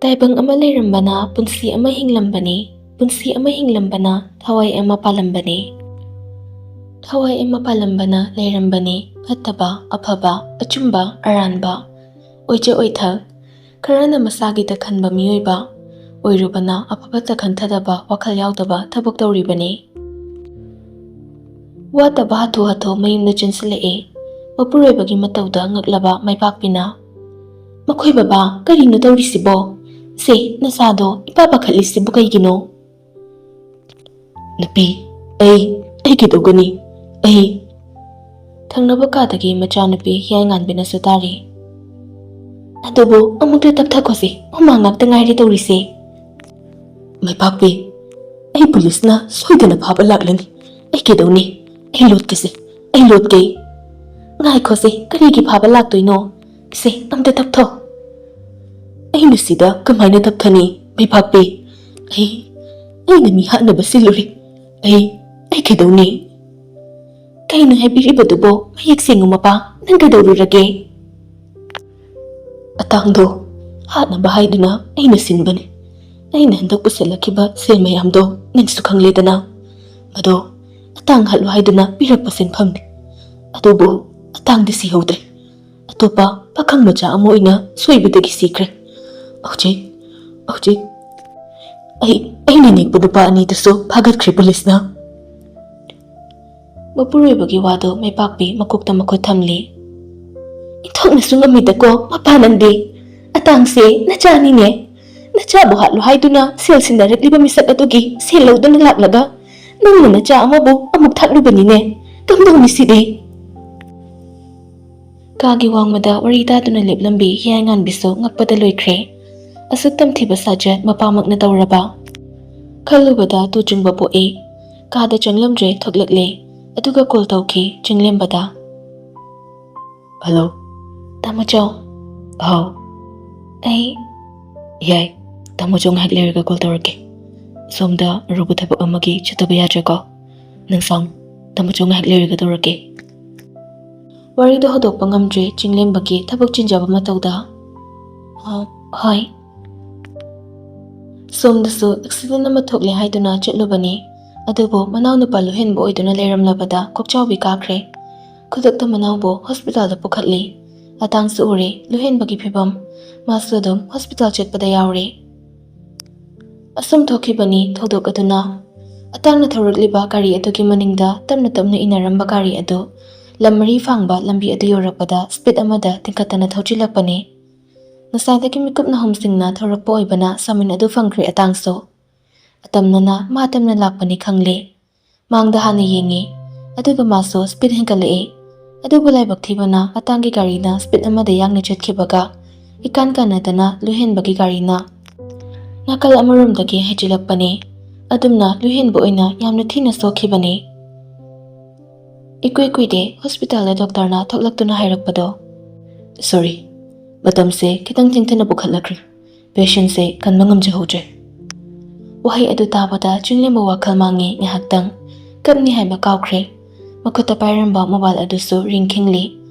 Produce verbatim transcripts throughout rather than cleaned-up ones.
ꯇꯥꯏꯕꯪ ꯑꯃ ꯂꯩꯔꯝꯕꯅ ꯄꯨꯟꯁꯤ ꯑꯃ ꯍꯤꯡꯂꯝꯕꯅꯤ, ꯄꯨꯟꯁꯤ ꯑꯃ ꯍꯤꯡꯂꯝꯕꯅ ꯊꯋꯥꯏ ꯑꯃ ꯄꯥꯜꯂꯝꯕꯅꯤ, ꯊꯋꯥꯏ ꯑꯃ ꯄꯥꯜꯂꯝꯕꯅ ꯂꯩꯔꯝꯕꯅꯤ, ꯐꯠꯇꯕ, ꯑꯐꯕ, ꯑꯆꯨꯝꯕ, ꯑꯔꯥꯟꯕ, ꯑꯣꯏꯖ ꯑꯣꯏꯊꯛ, ꯈꯔꯅ ꯃꯁꯥꯒꯤꯗ ꯈꯟꯕ ꯃꯤꯑꯣꯏꯕ, ꯑꯣꯏꯔꯨꯕꯅ ꯑꯐꯕꯇ ꯈꯟꯊꯗꯕ, ꯋꯥꯈꯜ ꯌꯥꯎꯗꯕ ꯊꯕꯛ ꯇꯧꯔꯤꯕꯅꯤ꯫ ꯋꯥꯇꯕ ꯍꯥꯊꯨ ꯍꯥꯊꯨ ꯃꯌꯨꯝꯗ ꯆꯦꯟꯁꯤꯜꯂꯛꯑꯦ꯫ ꯃꯄꯨꯔꯣꯏꯕꯒꯤ ꯃꯇꯧꯗ ꯉꯛꯂꯕ ꯃꯥꯏꯄꯥꯛꯄꯤꯅ, "ꯃꯈꯣꯏ ꯕꯕꯥ, ꯀꯔꯤꯅꯣ ꯇꯧꯔꯤꯁꯤꯕꯣ? ꯁꯦ, ꯅꯆꯥꯗꯣ ꯏꯄꯥ ꯄꯥꯈꯠꯂꯤꯁꯤꯕꯨ ꯀꯩꯒꯤꯅꯣ?" "ꯅꯨꯄꯤ, ꯑꯩ, ꯑꯩ ꯀꯩꯗꯧꯒꯅꯤ? ꯑꯩ..." ꯊꯪꯅꯕ ꯀꯥꯗꯒꯤ ꯃꯆꯥꯅꯨꯄꯤ ꯍꯤꯌꯥꯏꯉꯥꯟꯕꯤꯅꯁꯨ ꯇꯥꯔꯤ꯫ "ꯑꯗꯨꯕꯨ ꯑꯃꯨꯛꯇ ꯇꯞꯊꯈꯣꯁꯤ, ꯍꯨꯃꯥꯡ ꯉꯥꯛꯇ ꯉꯥꯏꯔꯦ ꯇꯧꯔꯤꯁꯦ꯫ ꯃꯥꯏꯄꯥꯛꯄꯤ, ꯑꯩ ꯄꯨꯂꯤꯁꯅ ꯁꯣꯏꯗꯅ ꯐꯥꯕ ꯂꯥꯛꯂꯅꯤ꯫ ꯑꯩ ꯀꯩꯗꯧꯅꯤ? ꯑꯩ ꯂꯣꯠꯀꯦꯁꯦ, ꯑꯩ ꯂꯣꯠꯀꯦ꯫" "ꯉꯥꯏꯈꯣꯁꯦ, ꯀꯔꯤꯒꯤ ꯐꯥꯕ ꯂꯥꯛꯇꯣꯏꯅꯣ? ꯁꯦ, ꯑꯝꯇ ꯇꯞꯊꯣ꯫" "ꯑꯩꯅ ꯁꯤꯗ ꯀꯃꯥꯏꯅ ꯇꯞꯊꯅꯤ, ꯃꯥꯏꯄꯥꯛꯄꯤ? ꯑꯩ, ꯑꯩꯅ ꯃꯤ ꯍꯥꯠꯅꯕ ꯁꯤꯜꯂꯨꯔꯦ꯫ ꯑꯩ, ꯑꯩ ꯀꯩꯗꯧꯅꯤ?" "ꯀꯩꯅꯣ ꯍꯥꯏꯕꯤꯔꯤꯕꯗꯨꯕꯣ? ꯃꯌꯦꯛ ꯁꯦꯡꯉꯨ ꯃꯄꯥ, ꯅꯪ ꯀꯩꯗꯧꯔꯨꯔꯒꯦ?" "ꯑꯇꯥꯡꯗꯣ ꯍꯥꯠꯅꯕ ꯍꯥꯏꯗꯨꯅ ꯑꯩꯅ ꯁꯤꯟꯕꯅꯤ꯫ ꯑꯩꯅ ꯍꯟꯗꯛ ꯄꯨꯁꯜꯂꯛꯈꯤꯕ ꯁꯦꯜ ꯃꯌꯥꯝꯗꯣ ꯅꯪꯁꯨ ꯈꯪꯂꯦꯗꯅ꯫ ꯃꯗꯣ ꯑꯇꯥꯡ ꯍꯥꯠꯂꯨ ꯍꯥꯏꯗꯨꯅ ꯄꯤꯔꯛꯄ ꯁꯦꯟꯐꯝꯅꯤ꯫ ꯑꯗꯨꯕꯨ ꯑꯇꯥꯡꯗꯤ ꯁꯤꯍꯧꯗ꯭ꯔꯦ꯫ ꯑꯇꯣꯞꯄ ꯄꯥꯈꯪ ꯃꯆꯥ ꯑꯃ ꯑꯣꯏꯅ ꯁꯣꯏꯕꯗꯒꯤ ꯁꯤꯈ꯭ꯔꯦ꯫ ꯍꯧꯖꯤꯛ, ꯍꯧꯖꯤꯛ ꯑꯩ, ꯑꯩꯅ ꯅꯦꯛꯄ ꯅꯨꯄꯥ ꯑꯅꯤꯗꯨꯁꯨ ꯐꯥꯒꯠꯈ꯭ꯔꯦ ꯄꯨꯂꯤꯁꯅ꯫" ꯃꯄꯨꯔꯣꯏꯕꯒꯤ ꯋꯥꯗꯨ ꯃꯥꯏꯄꯥꯛꯄꯤ ꯃꯀꯣꯛꯇ ꯃꯈꯨꯠ ꯊꯝꯂꯤ꯫ "ꯏꯟꯊꯣꯛꯅꯁꯨ ꯉꯝꯃꯤꯗꯀꯣ ꯃꯄꯥ ꯅꯪꯗꯤ꯫ ꯑꯇꯥꯡꯁꯦ ꯅꯆꯥꯅꯤꯅꯦ꯫ ꯅꯆꯥꯕꯨ ꯍꯥꯠꯂꯨ ꯍꯥꯏꯗꯨꯅ ꯁꯦꯜ ꯁꯤꯟꯅꯔꯛꯂꯤꯕ ꯃꯤꯁꯛ ꯑꯗꯨꯒꯤ ꯁꯦꯜ ꯂꯧꯗꯨꯅ ꯂꯥꯛꯂꯒ ꯅꯪꯅ ꯅꯆꯥ ꯑꯃꯕꯨ ꯑꯃꯨꯛ ꯊꯥꯛꯂꯨꯕꯅꯤꯅꯦ꯫ ꯀꯝꯗꯧꯅꯤ ꯁꯤꯗꯤ?" ꯀꯥꯒꯤ ꯋꯥꯡꯃꯗ ꯋꯥꯔꯤ ꯇꯥꯗꯨꯅ ꯂꯦꯞꯂꯝꯕꯤ ꯍꯤꯌꯥꯏꯉꯥꯟꯕꯤꯁꯨ ꯉꯛꯄꯗ ꯂꯣꯏꯈ꯭ꯔꯦ꯫ ꯑꯁꯨꯛ ꯇꯝꯊꯤꯕ ꯁꯥꯖꯠ ꯃꯄꯥꯃꯛꯅ ꯇꯧꯔꯕ? ꯈꯜꯂꯨꯕꯗ ꯇꯨ ꯆꯨꯡꯕ ꯄꯣꯛꯏ꯫ ꯀꯥꯗ ꯆꯪꯂꯝꯗ꯭ꯔꯦ ꯊꯣꯛꯂꯛꯂꯦ꯫ ꯑꯗꯨꯒ ꯀꯣꯜ ꯇꯧꯈꯤ ꯆꯤꯡꯂꯦꯝꯕꯗ꯫ "ꯍꯜꯂꯣ, ꯇꯥꯃꯣꯆꯧ꯫" "ꯍꯥꯎ꯫" "ꯑꯩ..." "ꯌꯥꯏ, ꯇꯥꯃꯣꯆꯧ ꯉꯥꯏꯍꯥꯛ ꯂꯩꯔꯒ ꯀꯣꯜ ꯇꯧꯔꯛꯀꯦ꯫ ꯁꯣꯝꯗ ꯑꯔꯨꯕ ꯊꯕꯛ ꯑꯃꯒꯤ ꯆꯠꯇꯕ ꯌꯥꯗ꯭ꯔꯦꯀꯣ꯫ ꯅꯪ ꯁꯥꯎꯅꯨ, ꯇꯥꯃꯣꯆꯧ ꯉꯥꯏꯍꯥꯛ ꯂꯩꯔꯒ ꯇꯧꯔꯛꯀꯦ꯫" ꯋꯥꯔꯤꯗꯣ ꯍꯧꯗꯣꯛꯄ ꯉꯝꯗ꯭ꯔꯦ ꯆꯤꯡꯂꯦꯝꯕꯒꯤ ꯊꯕꯛ ꯆꯤꯟꯖꯕ ꯃꯇꯧꯗ꯫ "ꯑ, ꯍꯣꯏ꯫" ꯁꯣꯝꯗꯁꯨ ꯑꯦꯛꯁꯤꯗꯦꯟ ꯑꯃ ꯊꯣꯛꯂꯦ ꯍꯥꯏꯗꯨꯅ ꯆꯠꯂꯨꯕꯅꯤ, ꯑꯗꯨꯕꯨ ꯃꯅꯥꯎꯅꯨꯄꯥ ꯂꯨꯍꯦꯟꯕ ꯑꯣꯏꯗꯨꯅ ꯂꯩꯔꯝꯂꯕꯗ ꯀꯣꯛꯆꯥꯎꯕꯤ ꯀꯥꯈ꯭ꯔꯦ꯫ ꯈꯨꯗꯛꯇ ꯃꯅꯥꯎꯕꯨ ꯍꯣꯁꯄꯤꯇꯥꯜꯗ ꯄꯨꯈꯠꯂꯤ꯫ ꯑꯇꯥꯡꯁꯨ ꯎꯔꯦ ꯂꯨꯍꯦꯟꯕꯒꯤ ꯐꯤꯕꯝ꯫ ꯃꯥꯁꯨ ꯑꯗꯨꯝ ꯍꯣꯁꯄꯤꯇꯥꯜ ꯆꯠꯄꯗ ꯌꯥꯎꯔꯦ꯫ ꯑꯁꯨꯝ ꯊꯣꯛꯈꯤꯕꯅꯤ ꯊꯧꯗꯣꯛ ꯑꯗꯨꯅ꯫ ꯑꯇꯥꯡꯅ ꯊꯧꯔꯛꯂꯤꯕ ꯒꯥꯔꯤ ꯑꯗꯨꯒꯤ ꯃꯅꯤꯡꯗ ꯇꯞꯅ ꯇꯞꯅ ꯏꯟꯅꯔꯝꯕ ꯒꯥꯔꯤ ꯑꯗꯨ ꯂꯝ ꯃꯔꯤ ꯐꯥꯡꯕ ꯂꯝꯕꯤ ꯑꯗꯨ ꯌꯧꯔꯛꯄꯗ ꯁ꯭ꯄꯤꯗ ꯑꯃꯗ ꯇꯤꯡꯈꯠꯇꯅ ꯊꯧꯖꯤꯜꯂꯛꯄꯅꯤ꯫ ꯉꯁꯥꯏꯗꯒꯤ ꯃꯤꯀꯨꯞ ꯅꯍꯨꯝꯁꯤꯡꯅ ꯊꯧꯔꯛꯄ ꯑꯣꯏꯕꯅ ꯁꯥꯃꯤꯟ ꯑꯗꯨ ꯐꯪꯈ꯭ꯔꯦ ꯑꯇꯥꯡꯁꯨ꯫ ꯑꯇꯝꯅꯅ ꯃꯥ ꯇꯞꯅ ꯂꯥꯛꯄꯅꯤ ꯈꯪꯂꯦ꯫ ꯃꯥꯡꯗ ꯍꯥꯟꯅ ꯌꯦꯡꯉꯤ, ꯑꯗꯨꯒ ꯃꯥꯁꯨ ꯁ꯭ꯄꯤꯗ ꯍꯦꯟꯒꯠꯂꯛꯏ꯫ ꯑꯗꯨꯕꯨ ꯂꯥꯏꯕꯛ ꯊꯤꯕꯅ ꯑꯇꯥꯡꯒꯤ ꯒꯥꯔꯤꯅ ꯁ꯭ꯄꯤꯗ ꯑꯃꯗ ꯌꯥꯡꯅ ꯆꯠꯈꯤꯕꯒ ꯏꯀꯥꯟ ꯀꯥꯟꯅꯗꯅ ꯂꯨꯍꯦꯟꯕꯒꯤ ꯒꯥꯔꯤꯅ ꯅꯥꯀꯜ ꯑꯃꯔꯣꯝꯗꯒꯤ ꯍꯩꯖꯤꯜꯂꯛꯄꯅꯤ꯫ ꯑꯗꯨꯝꯅ ꯂꯨꯍꯦꯟꯕ ꯑꯣꯏꯅ ꯌꯥꯝꯅ ꯊꯤꯅ ꯁꯣꯛꯈꯤꯕꯅꯤ꯫ ꯏꯀꯨꯏ ꯀꯨꯏꯗꯦ ꯍꯣꯁꯄꯤꯇꯥꯜꯗ ꯗꯣꯛꯇꯔꯅ ꯊꯣꯛꯂꯛꯇꯨꯅ ꯍꯥꯏꯔꯛꯄꯗꯣ, "ꯁꯣꯔꯤ, ꯃꯇꯝꯁꯦ ꯈꯤꯇꯪ ꯊꯦꯡꯊꯅ ꯄꯨꯈꯠꯂꯛꯈ꯭ꯔꯦ꯫ ꯄꯦꯁꯦꯟꯁꯦ ꯀꯟꯕ ꯉꯝꯖꯍꯧꯗ꯭ꯔꯦ"꯫ ꯋꯥꯍꯩ ꯑꯗꯨ ꯇꯥꯕꯗ ꯆꯤꯡꯂꯦꯝꯕ ꯋꯥꯈꯜ ꯃꯥꯡꯉꯤ ꯉꯥꯏꯍꯥꯛꯇꯪ꯫ ꯀꯞꯅꯤ ꯍꯥꯏꯕ ꯀꯥꯎꯈ꯭ꯔꯦ꯫ ꯃꯈꯨꯠꯇ ꯄꯥꯏꯔꯝꯕ ꯃꯣꯕꯥꯏꯜ ꯑꯗꯨꯁꯨ ꯔꯤꯡ ꯈꯤꯡꯂꯤ꯫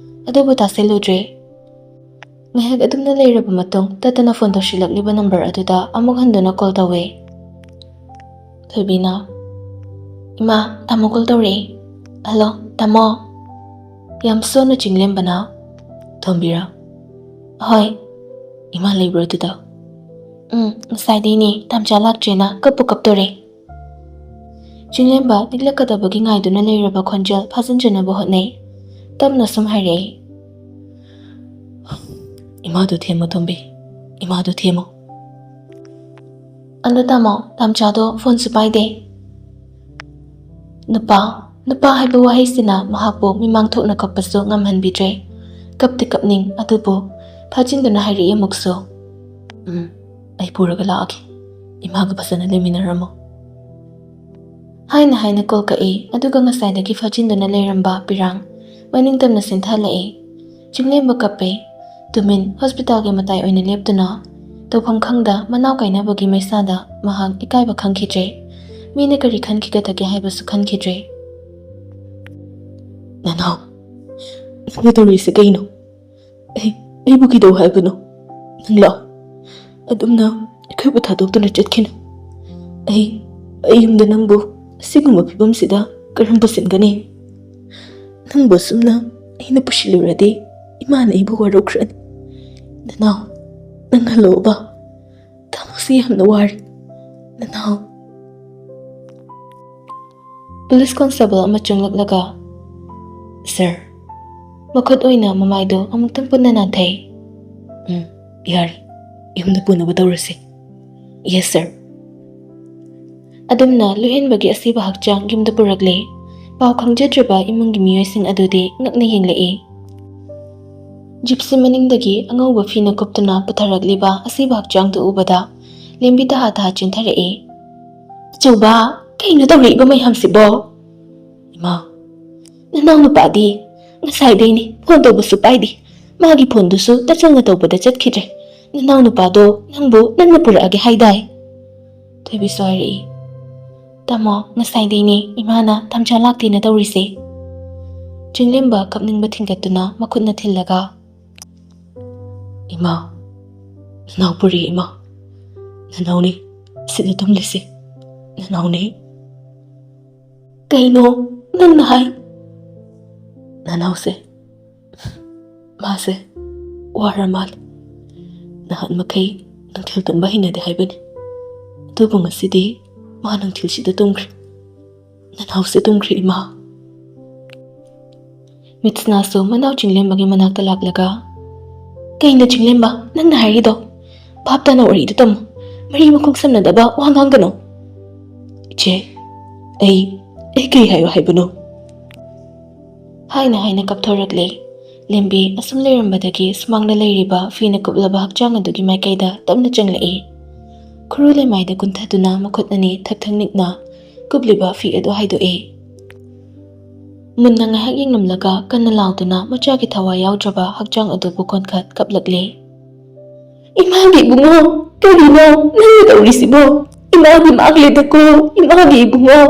ꯑꯗꯨꯕꯨ ꯇꯥꯁꯤꯜꯂꯨꯗ꯭ꯔꯦ꯫ ꯉꯥꯏꯍꯥꯛ ꯑꯗꯨꯝꯅ ꯂꯩꯔꯕ ꯃꯇꯨꯡ ꯇꯠꯇꯅ ꯐꯣꯟ ꯇꯧꯁꯤꯜꯂꯛꯂꯤꯕ ꯅꯝꯕꯔ ꯑꯗꯨꯗ ꯑꯃꯨꯛ ꯍꯟꯗꯨꯅ ꯀꯣꯜ ꯇꯧꯋꯦ꯫ ꯊꯣꯏꯕꯤꯅ, "ꯏꯃꯥ, ꯇꯥꯃꯣ ꯀꯣꯜ ꯇꯧꯔꯛꯑꯦ꯫ ꯍꯜꯂꯣ, ꯇꯥꯃꯣ"꯫ ꯌꯥꯝ ꯁꯣꯟꯅ ꯆꯤꯡꯂꯦꯝꯕꯅ, "ꯊꯣꯝꯕꯤꯔꯥ?" "ꯍꯣꯏ"꯫ "ꯏꯃꯥ ꯂꯩꯕ꯭ꯔꯣ ꯑꯗꯨꯗ?" "ꯎꯝ, ꯉꯁꯥꯏꯗꯩꯅꯦ ꯇꯥꯝꯆꯥ ꯂꯥꯛꯇ꯭ꯔꯦꯅ ꯀꯞꯄꯨ ꯀꯞꯇꯣꯔꯦ"꯫ ꯆꯤꯡꯂꯦꯝꯕ ꯅꯤꯛꯂꯛꯀꯗꯕꯒꯤ ꯉꯥꯏꯗꯨꯅ ꯂꯩꯔꯕ ꯈꯣꯟꯖꯦꯜ ꯐꯥꯖꯤꯟꯖꯅꯕ ꯍꯣꯠꯅꯩ꯫ ꯇꯞꯅ ꯁꯨꯝ ꯍꯥꯏꯔꯛꯏ, "ꯏꯃꯥꯗꯨ ꯊꯦꯝꯃꯨ ꯊꯣꯝꯕꯤ, ꯏꯃꯥꯗꯨ ꯊꯦꯝꯃꯨ"꯫ "ꯑꯗꯣ ꯇꯥꯃꯣ, ꯇꯥꯝꯆꯥꯗꯣ ꯐꯣꯟꯁꯨ ꯄꯥꯏꯗꯦ"꯫ ꯅꯨꯄꯥ, ꯅꯨꯄꯥ ꯍꯥꯏꯕ ꯋꯥꯍꯩꯁꯤꯅ ꯃꯍꯥꯛꯄꯨ ꯃꯤꯃꯥꯡ ꯊꯣꯛꯅ ꯀꯞꯄꯁꯨ ꯉꯝꯍꯟꯕꯤꯗ꯭ꯔꯦ꯫ ꯀꯞꯇꯤ ꯀꯞꯅꯤꯡ, ꯑꯗꯨꯕꯨ ꯐꯥꯖꯤꯟꯗꯨꯅ ꯍꯥꯏꯔꯛꯏ ꯑꯃꯨꯛꯁꯨ, "ꯎꯝ, ꯑꯩ ꯄꯨꯔꯒ ꯂꯥꯛꯑꯒꯦ꯫ ꯏꯃꯥꯒ ꯐꯖꯅ ꯂꯩꯃꯤꯟꯅꯔꯝꯃꯣ"꯫ ꯍꯥꯏꯅ ꯍꯥꯏꯅ ꯀꯣꯜ ꯀꯛꯏ, ꯑꯗꯨꯒ ꯉꯁꯥꯏꯗꯒꯤ ꯐꯥꯖꯤꯟꯗꯨꯅ ꯂꯩꯔꯝꯕ ꯄꯤꯔꯥꯡ ꯃꯅꯤꯡ ꯇꯝꯅ ꯆꯦꯟꯊꯜꯂꯛꯏ꯫ ꯆꯤꯡꯂꯦꯝꯕ ꯀꯞꯄꯦ꯫ ꯇꯨꯃꯤꯟ ꯍꯣꯁꯄꯤꯇꯥꯜꯒꯤ ꯃꯇꯥꯏ ꯑꯣꯏꯅ ꯂꯦꯞꯇꯨꯅ ꯇꯧꯐꯝ ꯈꯪꯗ ꯃꯅꯥꯎ ꯀꯥꯏꯅꯕꯒꯤ ꯃꯩꯁꯥꯗ ꯃꯍꯥꯛ ꯏꯀꯥꯏꯕ ꯈꯪꯈꯤꯗ꯭ꯔꯦ꯫ ꯃꯤꯅ ꯀꯔꯤ ꯈꯟꯈꯤꯒꯗꯒꯦ ꯍꯥꯏꯕꯁꯨ ꯈꯟꯈꯤꯗ꯭ꯔꯦ꯫ "ꯅꯅꯥꯎ, ꯅꯪꯅ ꯇꯧꯔꯤꯁꯦ ꯀꯩꯅꯣ? ꯑꯩ, ꯑꯩꯕꯨ ꯀꯩꯗꯧ ꯍꯥꯏꯕꯅꯣ? ꯅꯪ ꯂꯥꯛꯑꯣ꯫ ꯑꯗꯨꯝꯅ ꯑꯩꯈꯣꯏꯕꯨ ꯊꯥꯗꯣꯛꯇꯨꯅ ꯆꯠꯈꯤꯅꯨ꯫ ꯑꯩ, ꯑꯩ ꯌꯨꯝꯗ ꯅꯪꯕꯨ ꯑꯁꯤꯒꯨꯝꯕ ꯐꯤꯕꯝꯁꯤꯗ ꯀꯔꯝ ꯄꯨꯁꯤꯟꯒꯅꯤ? ꯅꯪꯕꯨ ꯑꯁꯨꯝꯅ ꯑꯩꯅ ꯄꯨꯁꯤꯜꯂꯨꯔꯗꯤ ꯏꯃꯥꯅ ꯑꯩꯕꯨ ꯋꯥꯔꯧꯈ꯭ꯔꯅꯤ꯫ ꯅꯅꯥꯎ, ꯅꯪ ꯍꯜꯂꯛꯑꯣꯕ꯫ ꯇꯥꯃꯣꯁꯤ ꯌꯥꯝꯅ ꯋꯥꯔꯦ꯫ ꯅꯅꯥꯎ꯫ ꯄꯨꯂꯤꯁ ꯀꯣꯟꯁꯇꯦꯕꯜ ꯑꯃ ꯆꯪꯂꯛꯂꯒ, "ꯁꯔ," ꯃꯈꯨꯠ ꯑꯣꯏꯅ ꯃꯃꯥꯏꯗꯨ ꯑꯃꯨꯛꯇꯪ ꯄꯨꯟꯅ ꯅꯥꯟꯊꯩ꯫ "ꯎꯝ, ꯌꯥꯔꯦ꯫ ꯌꯨꯝꯗ ꯄꯨꯅꯕ ꯇꯧꯔꯁꯤ꯫" "Yes, sir." ꯑꯗꯨꯝꯅ ꯂꯨꯍꯦꯟꯕꯒꯤ ꯑꯁꯤꯕ ꯍꯛꯆꯥꯡ ꯌꯨꯝꯗ ꯄꯨꯔꯛꯂꯦ꯫ ꯄꯥꯎ ꯈꯪꯖꯗ꯭ꯔꯕ ꯏꯃꯨꯡꯒꯤ ꯃꯤꯑꯣꯏꯁꯤꯡ ꯑꯗꯨꯗꯤ ꯉꯛꯅ ꯌꯦꯡꯂꯛꯏ꯫ ꯖꯤꯞꯁꯤ ꯃꯅꯤꯡꯗꯒꯤ ꯑꯉꯧꯕ ꯐꯤꯅ ꯀꯨꯞꯇꯨꯅ ꯄꯨꯊꯔꯛꯂꯤꯕ ꯑꯁꯤꯕ ꯍꯛꯆꯥꯡꯗꯨ ꯎꯕꯗ ꯂꯦꯝꯕꯤ ꯇꯍꯥ ꯇꯍꯥ ꯆꯦꯟꯊꯔꯛꯏ꯫ "ꯑꯆꯧꯕ, ꯀꯩꯅꯣ ꯇꯧꯔꯛꯏꯕ ꯃꯌꯥꯝꯁꯤꯕꯣ?" "ꯏꯃꯥ, ꯅꯅꯥꯎ ꯅꯨꯄꯥꯗꯤ ꯉꯁꯥꯏꯗꯩꯅꯤ ꯐꯣꯟ ꯇꯧꯕꯁꯨ ꯄꯥꯏꯗꯦ꯫ ꯃꯥꯒꯤ ꯐꯣꯟꯗꯨꯁꯨ ꯇꯆꯧꯅ ꯇꯧꯕꯗ ꯆꯠꯈꯤꯗ꯭ꯔꯦ꯫ ꯅꯅꯥꯎ ꯅꯨꯄꯥꯗꯣ ꯅꯪꯕꯨ ꯅꯪꯅ ꯄꯨꯔꯛꯑꯒꯦ ꯍꯥꯏꯗꯥꯏ?" ꯊꯣꯏꯕꯤꯁꯨ ꯍꯥꯏꯔꯛꯏ꯫ "ꯇꯥꯃꯣ, ꯉꯁꯥꯏꯗꯩꯅꯦ ꯏꯃꯥꯅ ꯇꯥꯝꯆꯥ ꯂꯥꯛꯇꯦꯅ ꯇꯧꯔꯤꯁꯦ꯫" ꯆꯤꯡꯂꯦꯝꯕ ꯀꯞꯅꯤꯡꯕ ꯊꯤꯡꯒꯠꯇꯨꯅ ꯃꯈꯨꯠꯅ ꯊꯤꯜꯂꯒ, "ꯏꯃꯥ, ꯅꯅꯥꯎ ꯄꯨꯔꯤ ꯏꯃꯥ, ꯅꯅꯥꯎꯅꯤ ꯁꯤꯗ ꯇꯨꯝꯂꯤꯁꯤ, ꯅꯅꯥꯎꯅꯤ꯫" "ꯀꯩꯅꯣ ꯅꯪꯅ ꯍꯥꯏ?" "ꯅꯅꯥꯎꯁꯦ, ꯃꯥꯁꯦ ꯋꯥꯔ ꯃꯥꯜꯂꯦ꯫ ꯅꯍꯥꯟ ꯃꯈꯩ ꯅꯨꯡꯊꯤꯜ ꯇꯨꯝꯕ ꯍꯩꯅꯗꯦ ꯍꯥꯏꯕꯅꯤ, ꯑꯗꯨꯕꯨ ꯉꯁꯤꯗꯤ ꯃꯥ ꯅꯨꯡꯊꯤꯜꯁꯤꯗ ꯇꯨꯝꯈ꯭ꯔꯦ꯫ ꯅꯅꯥꯎꯁꯦ ꯇꯨꯝꯈ꯭ꯔꯦ ꯏꯃꯥ꯫" ꯃꯤꯠꯁꯅꯥꯁꯨ ꯃꯅꯥꯎ ꯆꯤꯡꯂꯦꯝꯕꯒꯤ ꯃꯅꯥꯛꯇ ꯂꯥꯛꯂꯒ, "ꯀꯩꯅꯣ ꯆꯤꯡꯂꯦꯝꯕ ꯅꯪꯅ ꯍꯥꯏꯔꯤꯗꯣ? ꯚꯥꯞ ꯇꯥꯅ ꯋꯥꯔꯤꯗꯨ ꯇꯝꯃꯨ꯫ ꯃꯔꯤ ꯃꯈꯣꯡ ꯁꯝꯅꯗꯕ ꯋꯥ ꯉꯥꯡꯒꯅꯨ꯫" "ꯏꯆꯦ, ꯑꯩ, ꯑꯩ ꯀꯔꯤ ꯍꯥꯏꯌꯨ ꯍꯥꯏꯕꯅꯣ?" ꯍꯥꯏꯅ ꯍꯥꯏꯅ ꯀꯞꯊꯣꯔꯛꯂꯦ꯫ ꯂꯦꯝꯕꯤ ꯑꯁꯨꯝ ꯂꯩꯔꯝꯕꯗꯒꯤ ꯁꯨꯃꯥꯡꯗ ꯂꯩꯔꯤꯕ ꯐꯤꯅ ꯀꯨꯞꯂꯕ ꯍꯛꯆꯥꯡ ꯑꯗꯨꯒꯤ ꯃꯥꯏꯀꯩꯗ ꯇꯞꯅ ꯆꯪꯂꯛꯏ꯫ ꯈꯨꯔꯨ ꯂꯩꯃꯥꯏꯗ ꯀꯨꯟꯊꯗꯨꯅ ꯃꯈꯨꯠ ꯑꯅꯤ ꯊꯛ ꯊꯛ ꯅꯤꯛꯅ ꯀꯨꯞꯂꯤꯕ ꯐꯤ ꯑꯗꯨ ꯍꯥꯏꯗꯣꯛꯏ꯫ ꯃꯨꯟꯅ ꯉꯥꯏꯍꯥꯛ ꯌꯦꯡꯂꯝꯂꯒ ꯀꯟꯅ ꯂꯥꯎꯗꯨꯅ ꯃꯆꯥꯒꯤ ꯊꯋꯥꯏ ꯌꯥꯎꯗ꯭ꯔꯕ ꯍꯛꯆꯥꯡ ꯑꯗꯨꯕꯨ ꯀꯣꯟꯈꯠ ꯀꯞꯂꯛꯂꯦ꯫ "ꯏꯃꯥꯒꯤ ꯏꯕꯨꯡꯉꯣ, ꯀꯔꯤꯅꯣ ꯅꯪꯅ ꯇꯧꯔꯤꯁꯤꯕꯣ? ꯏꯃꯥꯒꯤ ꯃꯥꯛꯂꯦꯗꯀꯣ, ꯏꯃꯥꯒꯤ ꯏꯕꯨꯡꯉꯣ꯫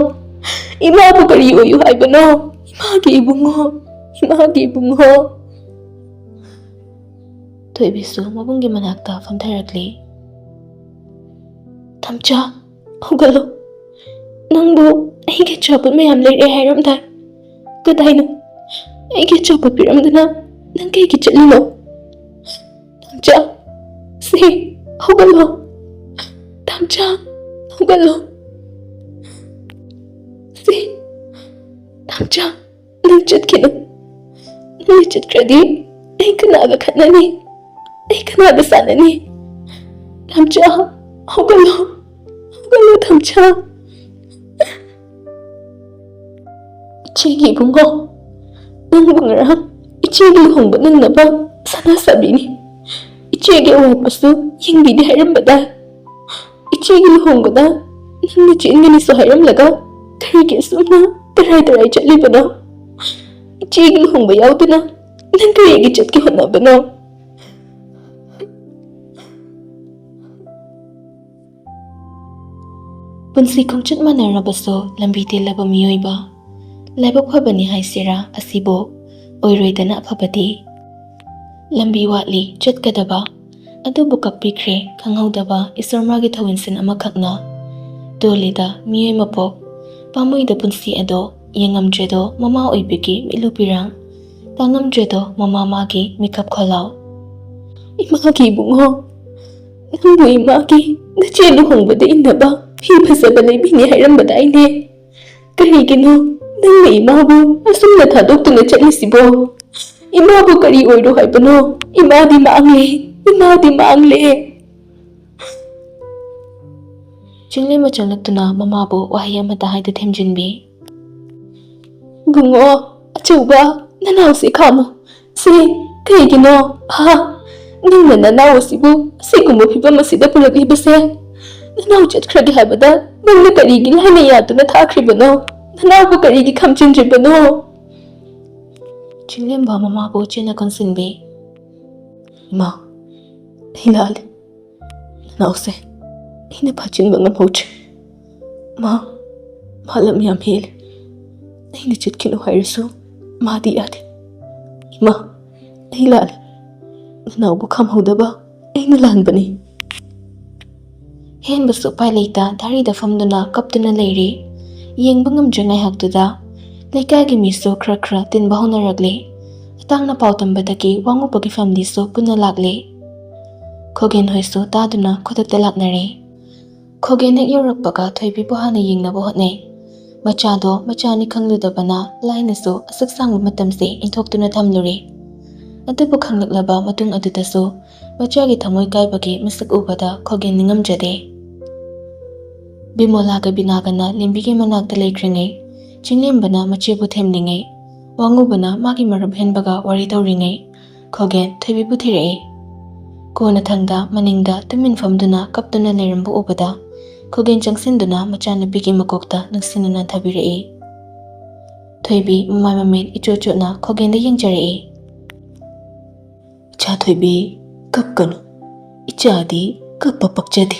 ꯏꯃꯥꯕꯨ ꯀꯔꯤ ꯑꯣꯏꯌꯨ ꯍꯥꯏꯕꯅꯣ? ꯏꯃꯥꯒꯤ ꯏꯕꯨꯡꯉꯣ, ꯏꯃꯥꯒꯤ ꯏꯕꯨꯡꯉꯣ꯫" ꯊꯣꯏꯕꯤꯁꯨ ꯃꯕꯨꯡꯒꯤ ꯃꯅꯥꯛꯇ ꯐꯝꯊꯔꯛꯂꯦ꯫ ꯇꯝꯆꯥ, ꯍꯧꯒꯠꯂꯣ꯫ ꯅꯪꯕꯨ ꯑꯩꯒꯤ ꯑꯆꯥꯄꯣꯠ ꯃꯌꯥꯝ ꯂꯩꯔꯛꯑꯦ ꯍꯥꯏꯔꯝꯗꯥꯏ? ꯀꯗꯥꯏꯅꯣ? ꯑꯩꯒꯤ ꯑꯆꯥꯄꯣꯠ ꯄꯤꯔꯝꯗꯅ ꯅꯪ ꯀꯩꯒꯤ ꯆꯠꯂꯤꯅꯣ? ꯇꯝꯆꯥ, ꯁꯤ, ꯍꯧꯒꯠꯂꯣ꯫ ꯇꯝꯆꯥ, ꯍꯧꯒꯠꯂꯣ꯫ ꯁꯤ, ꯇꯝꯆꯥ, ꯅꯪ ꯆꯠꯈꯤꯅꯨ꯫ ꯅꯪ ꯆꯠꯈ꯭ꯔꯗꯤ ꯑꯩ ꯀꯅꯥꯒ ꯈꯠꯅꯅꯤ? ꯑꯩ ꯀꯅꯥꯒ ꯁꯥꯟꯅꯅꯤ? ꯇꯝꯆꯥ, ꯍꯧꯒꯠꯂꯣ꯫ ꯍꯧꯒꯠꯂꯣ, ꯇꯝꯆꯥ꯫ ꯏꯆꯦꯒꯤ ꯏꯕꯨꯡꯉꯣ, ꯅꯪꯕꯨ ꯉꯔꯥꯡ ꯏꯆꯦꯒꯤ ꯂꯨꯍꯣꯡꯕ ꯅꯪꯅꯕ ꯁꯅꯥ ꯁꯥꯕꯤꯅꯤ꯫ ꯏꯆꯦꯒꯤ ꯑꯋꯥꯠꯄꯁꯨ ꯌꯦꯡꯕꯤꯅꯤ ꯍꯥꯏꯔꯝꯕꯗ, ꯏꯆꯦꯒꯤ ꯂꯨꯍꯣꯡꯕꯗ ꯅꯪꯅ ꯆꯦꯟꯒꯅꯤꯁꯨ ꯍꯥꯏꯔꯝꯂꯒ ꯀꯔꯤꯒꯤ ꯑꯁꯨꯝꯅ ꯇꯔꯥꯏ ꯇꯔꯥꯏ ꯆꯠꯂꯤꯕꯅꯣ? ꯏꯆꯦꯒꯤ ꯂꯨꯍꯣꯡꯕ ꯌꯥꯎꯗꯅ ꯅꯪ ꯀꯔꯤꯒꯤ ꯆꯠꯀꯦ ꯍꯣꯠꯅꯕꯅꯣ? ꯄꯨꯟꯁꯤ ꯈꯣꯡꯆꯠ ꯃꯥꯟꯅꯔꯕꯁꯨ ꯂꯝꯕꯤ ꯇꯦꯜꯂꯕ ꯃꯤꯑꯣꯏꯕ꯫ ꯂꯥꯏꯕꯛ ꯐꯕꯅꯤ ꯍꯥꯏꯁꯤꯔꯥ ꯑꯁꯤꯕꯨ? ꯑꯣꯏꯔꯣꯏꯗꯅ ꯑꯐꯕꯗꯤ꯫ ꯂꯝꯕꯤ ꯋꯥꯠꯂꯤ ꯆꯠꯀꯗꯕ, ꯑꯗꯨꯕꯨ ꯀꯛꯄꯤꯈ꯭ꯔꯦ ꯈꯪꯍꯧꯗꯕ ꯏꯁꯣꯔ ꯃꯥꯒꯤ ꯊꯧꯋꯤꯟꯁꯤꯟ ꯑꯃꯈꯛꯅ꯫ ꯇꯣꯜꯂꯤꯗ ꯃꯤꯑꯣꯏ ꯃꯄꯣꯛ, ꯄꯥꯝꯃꯨꯏꯗ ꯄꯨꯟꯁꯤ ꯑꯗꯣ ꯌꯦꯡꯉꯝꯗ꯭ꯔꯦꯗꯣ ꯃꯃꯥ ꯑꯣꯏꯕꯒꯤ ꯃꯤꯠꯂꯨ ꯄꯤꯔꯥꯡ, ꯇꯥꯉꯝꯗ꯭ꯔꯦꯗꯣ ꯃꯃꯥ ꯃꯥꯒꯤ ꯃꯤꯀꯞ ꯈꯣꯜꯂꯥꯎ꯫ ꯏꯃꯥꯒꯤ ꯏꯕꯨꯡꯉꯣ, ꯅꯪꯕꯨ ꯏꯃꯥꯒꯤ ꯅꯆꯦ ꯂꯨꯍꯣꯡꯕꯗ ꯏꯟꯅꯕ ꯐꯤ ꯐꯖꯕ ꯂꯩꯕꯤꯅꯤ ꯍꯥꯏꯔꯝꯕꯗꯥꯏꯅꯦ? ꯀꯔꯤꯒꯤꯅꯣ ꯅꯪꯅ ꯏꯃꯥꯕꯨ ꯑꯁꯨꯝꯅ ꯊꯥꯗꯣꯛꯇꯨꯅ ꯆꯠꯂꯤꯁꯤꯕꯣ? ꯏꯃꯥꯕꯨ ꯀꯔꯤ ꯑꯣꯏꯔꯣ ꯍꯥꯏꯕꯅꯣ? ꯏꯃꯥꯗꯤ ꯃꯥꯡꯂꯦ, ꯏꯃꯥꯗꯤ ꯃꯥꯡꯂꯦ꯫ ꯆꯤꯡꯂꯦꯝꯕ ꯆꯪꯂꯛꯇꯨꯅ ꯃꯃꯥꯕꯨ ꯋꯥꯍꯩ ꯑꯃꯠꯇ ꯍꯥꯏꯗ ꯊꯦꯝꯖꯤꯟꯕꯤ꯫ ꯏꯕꯨꯡꯉꯣ, ꯑꯆꯧꯕ, ꯅꯅꯥꯎꯁꯦ ꯈꯥꯝꯃꯨ꯫ ꯁꯤ ꯀꯩꯒꯤꯅꯣ? ꯍꯥ? ꯅꯪꯅ ꯅꯅꯥꯎ ꯑꯁꯤꯕꯨ ꯑꯁꯤꯒꯨꯝꯕ ꯐꯤꯕꯝ ꯑꯁꯤꯗ ꯄꯨꯔꯛꯂꯤꯕꯁꯦ? ꯅꯅꯥꯎ ꯆꯠꯈ꯭ꯔꯒꯦ ꯍꯥꯏꯕꯗ ꯅꯪꯅ ꯀꯔꯤꯒꯤ ꯂꯥꯏꯅ ꯌꯥꯗꯨꯅ ꯊꯥꯈ꯭ꯔꯤꯕꯅꯣ? ꯅꯅꯥꯎꯕꯨ ꯀꯔꯤꯒꯤ ꯈꯝꯖꯤꯟꯗ꯭ꯔꯤꯕꯅꯣ? ꯆꯤꯡꯂꯦꯝꯕ ꯃꯃꯥꯕꯨ ꯆꯦꯠꯅ ꯀꯣꯟꯁꯤꯟꯕꯤ꯫ ꯏꯃꯥ, ꯑꯩ ꯂꯥꯜꯂꯦ꯫ ꯅꯅꯥꯎꯁꯦ ꯑꯩꯅ ꯐꯥꯖꯤꯟꯕ ꯉꯝꯍꯧꯗ꯭ꯔꯦ꯫ ꯃꯥ, ꯃꯥ ꯂꯝ ꯌꯥꯝ ꯍꯦꯜꯂꯦ꯫ ꯑꯩꯅ ꯆꯠꯈꯤꯅꯨ ꯍꯥꯏꯔꯁꯨ ꯃꯥꯗꯤ ꯌꯥꯗꯦ꯫ ꯏꯃꯥ, ꯑꯩ ꯂꯥꯜꯂꯦ꯫ ꯅꯅꯥꯎꯕꯨ ꯈꯥꯝꯍꯧꯗꯕ ꯑꯩꯅ ꯂꯥꯟꯕꯅꯤ꯫ ꯑꯍꯦꯟꯕꯁꯨ ꯎꯄꯥꯏ ꯂꯩꯇ ꯗꯥꯔꯤꯗ ꯐꯝꯗꯨꯅ ꯀꯞꯇꯨꯅ ꯂꯩꯔꯤ꯫ ꯌꯦꯡꯕ ꯉꯝꯗ꯭ꯔꯦ ꯉꯥꯏꯍꯥꯛꯇꯨꯗ꯫ ꯂꯩꯀꯥꯏꯒꯤ ꯃꯤꯁꯨ ꯈꯔ ꯈꯔ ꯇꯤꯟꯕ ꯍꯧꯅꯔꯛꯂꯦ꯫ ꯑꯇꯥꯡꯅ ꯄꯥꯎ ꯇꯝꯕꯗꯒꯤ ꯋꯥꯉꯨꯕꯒꯤ ꯐꯦꯃꯤꯂꯤꯁꯨ ꯄꯨꯟꯅ ꯂꯥꯛꯂꯦ꯫ ꯈꯣꯒꯦꯟ ꯍꯣꯏꯁꯨ ꯇꯥꯗꯨꯅ ꯈꯨꯗꯛꯇ ꯂꯥꯛꯅꯔꯦ꯫ ꯈꯣꯒꯦꯟ ꯍꯦꯛ ꯌꯧꯔꯛꯄꯒ ꯊꯣꯏꯕꯤꯕꯨ ꯍꯥꯟꯅ ꯌꯦꯡꯅꯕ ꯍꯣꯠꯅꯩ꯫ ꯃꯆꯥꯗꯣ ꯃꯆꯥꯅꯤ ꯈꯪꯂꯨꯗꯕꯅ ꯂꯥꯏꯅꯁꯨ ꯑꯁꯨꯛ ꯁꯥꯡꯕ ꯃꯇꯝꯁꯦ ꯏꯟꯊꯣꯛꯇꯨꯅ ꯊꯝꯂꯨꯔꯦ꯫ ꯑꯗꯨꯕꯨ ꯈꯪꯂꯛꯂꯕ ꯃꯇꯨꯡ ꯑꯗꯨꯗꯁꯨ ꯃꯆꯥꯒꯤ ꯊꯃꯣꯏ ꯀꯥꯏꯕꯒꯤ ꯃꯁꯛ ꯎꯕꯗ ꯈꯣꯒꯦꯟ ꯅꯤꯡꯉꯝꯖꯗꯦ꯫ ꯕꯤꯃꯣꯂꯥꯒ ꯕꯤꯅꯥꯒꯅ ꯂꯦꯝꯕꯤꯒꯤ ꯃꯅꯥꯛꯇ ꯂꯩꯈ꯭ꯔꯤꯉꯩ, ꯆꯤꯡꯂꯦꯝꯕꯅ ꯃꯆꯦꯕꯨ ꯊꯦꯝꯂꯤꯉꯩ, ꯋꯥꯉꯨꯕꯅ ꯃꯥꯒꯤ ꯃꯔꯨꯞ ꯍꯦꯟꯕꯒ ꯋꯥꯔꯤ ꯇꯧꯔꯤꯉꯩ, ꯈꯣꯒꯦꯟ ꯊꯣꯏꯕꯤꯕꯨ ꯊꯤꯔꯛꯏ꯫ ꯀꯣꯟꯅꯊꯪꯗ ꯃꯅꯤꯡꯗ ꯇꯨꯃꯤꯟ ꯐꯝꯗꯨꯅ ꯀꯞꯇꯨꯅ ꯂꯩꯔꯝꯕ ꯎꯕꯗ ꯈꯣꯒꯦꯟ ꯆꯪꯁꯤꯟꯗꯨꯅ ꯃꯆꯥꯅꯨꯄꯤꯒꯤ ꯃꯀꯣꯛꯇ ꯅꯨꯡꯁꯤꯅꯅ ꯊꯥꯕꯤꯔꯛꯏ꯫ ꯊꯣꯏꯕꯤ ꯃꯃꯥꯏ ꯃꯃꯤꯠ ꯏꯆꯣꯠ ꯆꯣꯠꯅ ꯈꯣꯒꯦꯟꯗ ꯌꯦꯡꯖꯔꯛꯏ꯫ "ꯏꯆꯥ ꯊꯣꯏꯕꯤ, ꯀꯞꯀꯅꯨ꯫ ꯏꯆꯥꯗꯤ ꯀꯞꯄ ꯄꯛꯆꯗꯦ꯫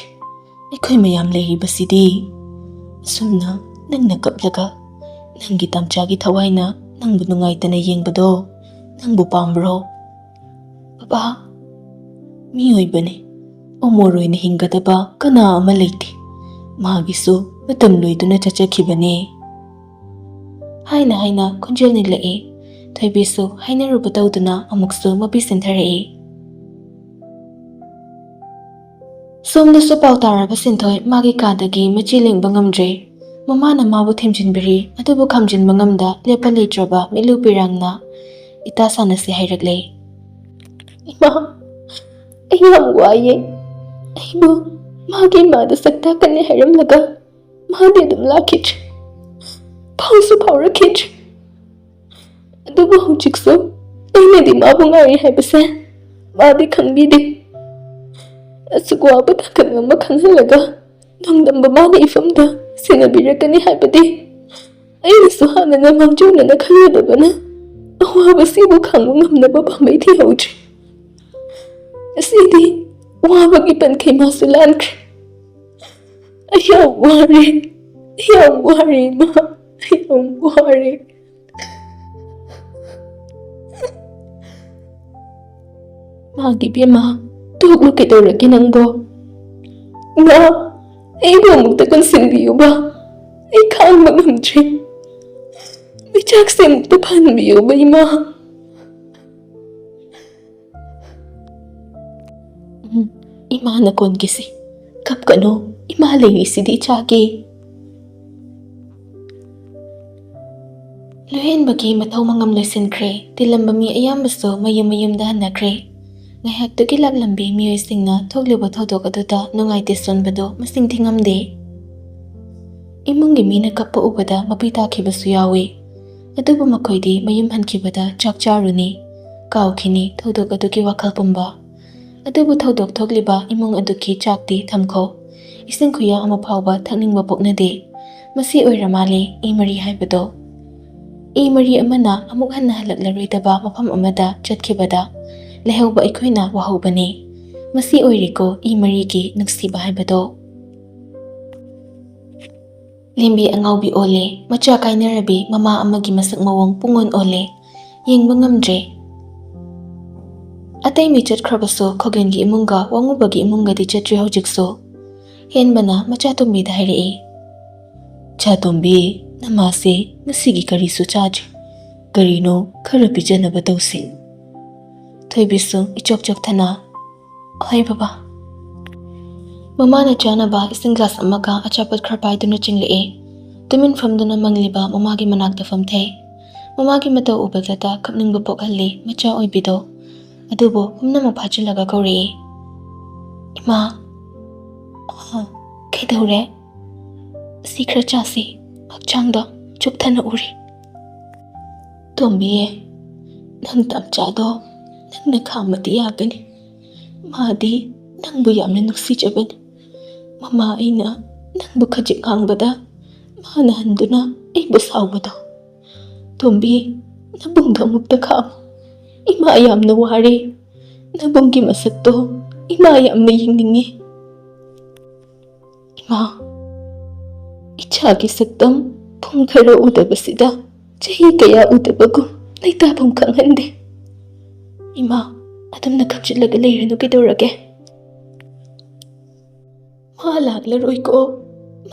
ꯑꯩꯈꯣꯏ ꯃꯌꯥꯝ ꯂꯩꯔꯤꯕꯁꯤꯗꯤ꯫ ꯑꯁꯨꯝꯅ ꯅꯪꯅ ꯀꯞꯂꯒ ꯅꯪꯒꯤ ꯇꯝꯆꯥꯒꯤ ꯊꯋꯥꯏꯅ ꯅꯪꯕꯨ ꯅꯨꯡꯉꯥꯏꯇꯅ ꯌꯦꯡꯕꯗꯣ ꯅꯪꯕꯨ ꯄꯥꯝꯕ꯭ꯔꯣ?" "ꯕꯕꯥ, ꯃꯤꯑꯣꯏꯕꯅꯤ꯫ ꯑꯃꯣꯔ ꯑꯣꯏꯅ ꯍꯤꯡꯒꯗꯕ ꯀꯅꯥ ꯑꯃ ꯂꯩꯇꯦ꯫ ꯃꯥꯒꯤꯁꯨ ꯃꯇꯝ ꯂꯣꯏꯗꯨꯅ ꯆꯠꯆꯈꯤꯕꯅꯦ"꯫ ꯍꯥꯏꯅ ꯍꯥꯏꯅ ꯈꯣꯟꯖꯦꯜ ꯅꯤꯜꯂꯛꯏ꯫ ꯊꯣꯏꯕꯤꯁꯨ ꯍꯥꯏꯅꯔꯨꯕ ꯇꯧꯗꯨꯅ ꯑꯃꯨꯛꯁꯨ ꯃꯄꯤ ꯁꯤꯟꯊꯔꯛꯏ꯫ ꯁꯣꯝꯗꯁꯨ ꯄꯥꯎ ꯇꯥꯔꯕ ꯁꯤꯟꯊꯣꯏ ꯃꯥꯒꯤ ꯀꯥꯗꯒꯤ ꯃꯆꯤ ꯂꯦꯡꯕ ꯉꯝꯗ꯭ꯔꯦ꯫ ꯃꯃꯥꯅ ꯃꯥꯕꯨ ꯊꯦꯝꯖꯤꯟꯕꯤꯔꯤ, ꯑꯗꯨꯕꯨ ꯈꯥꯝꯖꯤꯟꯕ ꯉꯝꯗ ꯂꯦꯞꯄ ꯂꯩꯇ꯭ꯔꯕ ꯃꯤꯠꯂꯨ ꯄꯤꯔꯥꯡꯅ ꯏꯇꯥ ꯁꯥꯟꯅꯁꯤ ꯍꯥꯏꯔꯛꯂꯦ꯫ "ꯏꯃꯥ, ꯑꯩ ꯌꯥꯝ ꯋꯥꯏꯌꯦ꯫ ꯑꯩꯕꯨ ꯃꯥꯒꯤ ꯏꯃꯥꯗ ꯁꯛ ꯇꯥꯛꯀꯅꯤ ꯍꯥꯏꯔꯝꯂꯒ ꯃꯥꯗꯤ ꯑꯗꯨꯝ ꯂꯥꯛꯈꯤꯗ꯭ꯔꯦ꯫ ꯐꯥꯎꯁꯨ ꯐꯥꯎꯔꯛꯈꯤꯗ꯭ꯔꯦ꯫ ꯑꯗꯨꯕꯨ ꯍꯧꯖꯤꯛꯁꯨ ꯑꯩꯅꯗꯤ ꯃꯥꯕꯨ ꯉꯥꯏꯔꯤ ꯍꯥꯏꯕꯁꯦ ꯃꯥꯗꯤ ꯈꯪꯕꯤꯗꯦ꯫ ꯑꯁꯨꯛ ꯋꯥꯕ ꯇꯥꯡꯀꯛ ꯑꯃ ꯈꯪꯍꯜꯂꯒ ꯅꯣꯡꯗꯝꯕ ꯃꯥꯅ ꯏꯐꯝꯗ ꯁꯦꯟꯅꯕꯤꯔꯛꯀꯅꯤ ꯍꯥꯏꯕꯗꯤ ꯑꯩꯅꯁꯨ ꯍꯥꯟꯅꯅ ꯃꯥꯡꯖꯧꯅꯅ ꯈꯜꯂꯨꯗꯕꯅ ꯑꯋꯥꯕꯁꯤꯕꯨ ꯈꯥꯡꯕ ꯉꯝꯅꯕ ꯄꯥꯝꯕꯩ ꯊꯤꯍꯧꯗ꯭ꯔꯦ꯫ ꯉꯁꯤꯗꯤ ꯋꯥꯕꯒꯤ ꯄꯟꯈꯩ ꯃꯥꯁꯨ ꯂꯥꯟꯈ꯭ꯔꯦ꯫ ꯑꯩ ꯌꯥꯝ ꯋꯥꯔꯦ, ꯑꯩ ꯌꯥꯝ ꯋꯥꯔꯦ ꯏꯃꯥ, ꯑꯩ ꯌꯥꯝ ꯋꯥꯔꯦ"꯫ "ꯃꯥꯒꯤ ꯏꯕꯦꯝꯃ, ꯇꯣꯛꯂꯨ, ꯀꯩꯗꯧꯔꯒꯦ ꯅꯪꯕꯣ?" ꯏꯃꯥ, ꯑꯩꯕꯨ ꯑꯃꯨꯛꯇ ꯀꯣꯟꯁꯤꯟꯕꯤꯌꯨꯕ꯫ ꯑꯩ ꯈꯥꯡꯕ ꯉꯝꯗ꯭ꯔꯦ꯫ ꯃꯩꯆꯥꯛꯁꯦ ꯑꯃꯨꯛꯇ ꯐꯍꯟꯕꯤꯌꯨꯕ, ꯏꯃꯥ꯫ ꯎꯝ, ꯏꯃꯥꯅ ꯀꯣꯟꯒꯦꯁꯦ꯫ ꯀꯞꯀꯅꯨ, ꯏꯃꯥ ꯂꯩꯔꯤꯁꯤꯗꯤ ꯏꯆꯥꯒꯤ꯫ ꯂꯣꯏꯍꯟꯕꯒꯤ ꯃꯊꯧ ꯃꯉꯝ ꯂꯣꯏꯁꯤꯟꯈ꯭ꯔꯦ꯫ ꯇꯤꯜꯂꯝꯕ ꯃꯤ ꯑꯌꯥꯝꯕꯁꯨ ꯃꯌꯨꯝ ꯃꯌꯨꯝꯗ ꯍꯟꯅꯈ꯭ꯔꯦ꯫ ꯉꯥꯏꯍꯥꯛꯇꯨꯒꯤ ꯂꯥꯛꯂꯝꯕꯤ ꯃꯤꯑꯣꯏꯁꯤꯡꯅ ꯊꯣꯛꯂꯤꯕ ꯊꯧꯗꯣꯛ ꯑꯗꯨꯗ ꯅꯨꯡꯉꯥꯏꯇꯦ ꯁꯣꯟꯕꯗꯨ ꯃꯁꯤꯡ ꯊꯤꯉꯝꯗꯦ꯫ ꯏꯃꯨꯡꯒꯤ ꯃꯤꯅ ꯀꯞꯄ ꯎꯕꯗ ꯃꯄꯤ ꯇꯥꯈꯤꯕꯁꯨ ꯌꯥꯎꯏ꯫ ꯑꯗꯨꯕꯨ ꯃꯈꯣꯏꯗꯤ ꯃꯌꯨꯝ ꯍꯟꯈꯤꯕꯗ ꯆꯥꯛ ꯆꯥꯔꯨꯅꯤ, ꯀꯥꯎꯈꯤꯅꯤ ꯊꯧꯗꯣꯛ ꯑꯗꯨꯒꯤ ꯋꯥꯈꯜ ꯄꯨꯝꯕ꯫ ꯑꯗꯨꯕꯨ ꯊꯧꯗꯣꯛ ꯊꯣꯛꯂꯤꯕ ꯏꯃꯨꯡ ꯑꯗꯨꯒꯤ ꯆꯥꯛꯇꯤ ꯊꯝꯈꯣ꯫ ꯏꯁꯤꯡ ꯈꯨꯌꯥ ꯑꯃ ꯐꯥꯎꯕ ꯊꯛꯅꯤꯡꯕ ꯄꯣꯛꯅꯗꯦ꯫ ꯃꯁꯤ ꯑꯣꯏꯔ ꯃꯥꯜꯂꯦ ꯏ ꯃꯔꯤ ꯍꯥꯏꯕꯗꯣ꯫ ꯏ ꯃꯔꯤ ꯑꯃꯅ ꯑꯃꯨꯛ ꯍꯟꯅ ꯍꯜꯂꯛꯂꯔꯣꯏꯗꯕ ꯃꯐꯝ ꯑꯃꯗ ꯆꯠꯈꯤꯕꯗ ꯂꯩꯍꯧꯕ ꯑꯩꯈꯣꯏꯅ ꯋꯥꯍꯧꯕꯅꯤ꯫ ꯃꯁꯤ ꯑꯣꯏꯔꯦꯀꯣ ꯏ ꯃꯔꯤꯒꯤ ꯅꯨꯡꯁꯤꯕ ꯍꯥꯏꯕꯗꯣ꯫ ꯂꯦꯝꯕꯤ ꯑꯉꯥꯎꯕꯤ ꯑꯣꯜꯂꯦ, ꯃꯆꯥ ꯀꯥꯏꯅꯔꯕꯤ ꯃꯃꯥ ꯑꯃꯒꯤ ꯃꯁꯛ ꯃꯑꯣꯡ ꯄꯨꯡꯑꯣꯟ ꯑꯣꯜꯂꯦ꯫ ꯌꯦꯡꯕ ꯉꯝꯗ꯭ꯔꯦ꯫ ꯑꯇꯩ ꯃꯤ ꯆꯠꯈ꯭ꯔꯕꯁꯨ ꯈꯣꯒꯦꯟꯒꯤ ꯏꯃꯨꯡꯒ ꯋꯥꯉꯨꯕꯒꯤ ꯏꯃꯨꯡꯒꯗꯤ ꯆꯠꯇ꯭ꯔꯤ ꯍꯧꯖꯤꯛꯁꯨ꯫ ꯍꯦꯟꯕꯅ ꯃꯆꯥꯇꯣꯝꯕꯤꯗ ꯍꯥꯏꯔꯛꯏ꯫ ꯆꯥꯇꯣꯝꯕꯤ, ꯅꯃꯥꯁꯦ ꯉꯁꯤꯒꯤ ꯀꯔꯤꯁꯨ ꯆꯥꯗ꯭ꯔꯤ꯫ ꯀꯔꯤꯅꯣ ꯈꯔ ꯄꯤꯖꯅꯕ ꯇꯧꯁꯤ꯫ ꯊꯣꯏꯕꯤꯁꯨ ꯏꯆꯣꯛ ꯆꯣꯛꯊꯅ, "ꯍꯣꯏ ꯕꯕꯥ꯫" ꯃꯃꯥꯅ ꯆꯥꯅꯕ ꯏꯁꯤꯡ ꯒ꯭ꯂꯥꯁ ꯑꯃꯒ ꯑꯆꯥꯄꯣꯠ ꯈꯔ ꯄꯥꯏꯗꯨꯅ ꯆꯪꯂꯛꯏ꯫ ꯇꯨꯃꯤꯟ ꯐꯝꯗꯨꯅ ꯃꯪꯂꯤꯕ ꯃꯃꯥꯒꯤ ꯃꯅꯥꯛꯇ ꯐꯝꯊꯩ꯫ ꯃꯃꯥꯒꯤ ꯃꯇꯧ ꯎꯕꯗꯇ ꯀꯞꯅꯤꯡꯕ ꯄꯣꯛꯍꯜꯂꯤ ꯃꯆꯥ ꯑꯣꯏꯕꯤꯗꯣ꯫ ꯑꯗꯨꯕꯨ ꯄꯨꯝꯅꯃꯛ ꯐꯥꯖꯤꯜꯂꯒ ꯀꯧꯔꯛꯏ꯫ "ꯏꯃꯥ, ꯑ, ꯀꯩꯗꯧꯔꯦ? ꯁꯤ ꯈꯔ ꯆꯥꯁꯤ, ꯍꯛꯆꯥꯡꯗꯣ ꯆꯣꯛꯊꯅ ꯎꯔꯤ꯫" "ꯇꯣꯝꯕꯤ, ꯅꯪ ꯇꯝꯆꯥꯗꯣ ꯅꯪꯅ ꯈꯥꯝꯃꯗꯤ ꯌꯥꯒꯅꯤ꯫ ꯃꯥꯗꯤ ꯅꯪꯕꯨ ꯌꯥꯝꯅ ꯅꯨꯡꯁꯤꯖꯕꯅꯤ꯫ ꯃꯃꯥ ꯑꯩꯅ ꯅꯪꯕꯨ ꯈꯖꯤꯛ ꯉꯥꯡꯕꯗ ꯃꯥꯅ ꯍꯟꯗꯨꯅ ꯑꯩꯕꯨ ꯁꯥꯎꯕꯗꯣ꯫ ꯇꯣꯝꯕꯤ, ꯅꯕꯨꯡꯗꯣ ꯑꯃꯨꯛꯇ ꯈꯥꯝꯃꯨ꯫ ꯏꯃꯥ ꯌꯥꯝꯅ ꯋꯥꯔꯦ꯫ ꯅꯕꯨꯡꯒꯤ ꯃꯁꯛꯇꯣ ꯏꯃꯥ ꯌꯥꯝꯅ ꯌꯦꯡꯅꯤꯡꯉꯤ꯫" "ꯏꯃꯥ, ꯏꯆꯥꯒꯤ ꯁꯛꯇꯝ ꯄꯨꯡ ꯈꯔ ꯎꯗꯕꯁꯤꯗ ꯆꯍꯤ ꯀꯌꯥ ꯎꯗꯕꯒꯨꯝ ꯂꯩꯇꯥꯐꯝ ꯈꯪꯍꯟꯗꯦ꯫ ꯏꯃꯥ, ꯑꯗꯨꯝꯅ ꯈꯞꯆꯤꯜꯂꯒ ꯂꯩꯔꯅꯨ ꯀꯩꯗꯧꯔꯒꯦ?" ꯃꯥ ꯂꯥꯛꯂꯔꯣꯏꯀꯣ,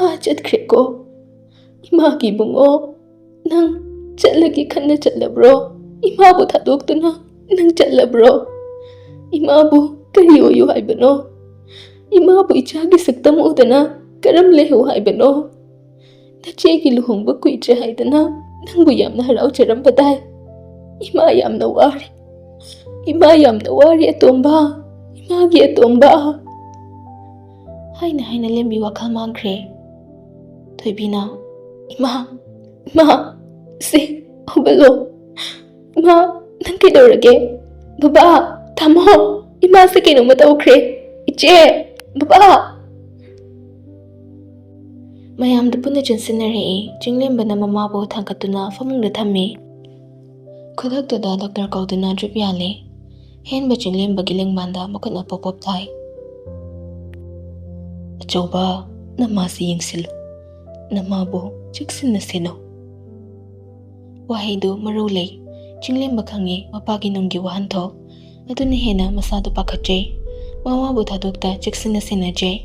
ꯃꯥ ꯆꯠꯈ꯭ꯔꯦꯀꯣ꯫ ꯏꯃꯥꯒꯤ ꯏꯕꯨꯡꯉꯣ, ꯅꯪ ꯆꯠꯂꯒꯦ ꯈꯟꯅ ꯆꯠꯂꯕ꯭ꯔꯣ? ꯏꯃꯥꯕꯨ ꯊꯥꯗꯣꯛꯇꯨꯅ ꯅꯪ ꯆꯠꯂꯕ꯭ꯔꯣ? ꯏꯃꯥꯕꯨ ꯀꯔꯤ ꯑꯣꯏꯌꯨ ꯍꯥꯏꯕꯅꯣ? ꯏꯃꯥꯕꯨ ꯏꯆꯥꯒꯤ ꯁꯛꯇꯝ ꯎꯗꯅ ꯀꯔꯝ ꯂꯩꯍꯧ ꯍꯥꯏꯕꯅꯣ? ꯅꯆꯦꯒꯤ ꯂꯨꯍꯣꯡꯕ ꯀꯨꯏꯗ꯭ꯔꯦ ꯍꯥꯏꯗꯅ ꯅꯪꯕꯨ ꯌꯥꯝꯅ ꯍꯔꯥꯎꯖꯔꯝꯕꯗꯥꯏ꯫ ꯏꯃꯥ ꯌꯥꯝꯅ ꯋꯥꯔꯦ, ꯏꯃꯥ ꯌꯥꯝꯅ ꯋꯥꯔꯦ ꯑꯇꯣꯝꯕ, ꯏꯃꯥꯒꯤ ꯑꯇꯣꯝꯕ꯫ ꯍꯥꯏꯅ ꯍꯥꯏꯅ ꯂꯦꯝꯕꯤ ꯋꯥꯈꯜ ꯃꯥꯡꯈ꯭ꯔꯦ꯫ ꯊꯣꯏꯕꯤꯅ, "ꯏꯃꯥ, ꯏꯃꯥ, ꯁꯦ, ꯍꯧꯒꯠꯂꯣ꯫ ꯏꯃꯥ, ꯅꯪ ꯀꯩꯗꯧꯔꯒꯦ? ꯕꯕꯥ, ꯇꯥꯃꯣ, ꯏꯃꯥꯁꯦ ꯀꯩꯅꯣꯝꯃ ꯇꯧꯈ꯭ꯔꯦ꯫ ꯏꯆꯦ, ꯕꯕꯥ!" ꯃꯌꯥꯝꯗꯨ ꯄꯨꯟꯅ ꯆꯪꯁꯤꯟꯅꯔꯛꯏ꯫ ꯆꯤꯡꯂꯦꯝꯕꯅ ꯃꯃꯥꯕꯨ ꯊꯥꯡꯒꯠꯇꯨꯅ ꯐꯃꯨꯡꯗ ꯊꯝꯃꯤ꯫ ꯈꯨꯗꯛꯇꯨꯗ ꯗꯣꯛꯇꯔ ꯀꯧꯗꯨꯅ ꯗ꯭ꯔꯤꯞ ꯌꯥꯜꯂꯤ꯫ ꯍꯦꯟꯕ ꯆꯤꯡꯂꯦꯝꯕꯒꯤ ꯂꯦꯡꯕꯥꯟꯗ ꯃꯈꯨꯠꯅ ꯄꯣꯞ ꯄꯣꯞ ꯊꯥꯏ꯫ "ꯑꯆꯧꯕ, ꯅꯃꯥꯁꯤ ꯌꯦꯡꯁꯤꯜꯂꯨ꯫ ꯅꯃꯥꯕꯨ ꯆꯦꯛꯁꯤꯟꯅ ꯁꯦꯟꯅꯧ꯫" ꯋꯥꯍꯩꯗꯨ ꯃꯔꯨ ꯂꯩ꯫ ꯆꯤꯡꯂꯦꯝꯕ ꯈꯪꯉꯤ ꯃꯄꯥꯒꯤ ꯅꯨꯡꯒꯤ ꯋꯥꯍꯟꯊꯣꯛ꯫ ꯑꯗꯨꯅ ꯍꯦꯟꯅ ꯃꯁꯥꯗꯨ ꯄꯥꯈꯠꯆꯩ꯫ ꯃꯃꯥꯕꯨ ꯊꯥꯗꯣꯛꯇ ꯆꯦꯛꯁꯤꯟꯅ ꯁꯦꯟꯅꯖꯩ꯫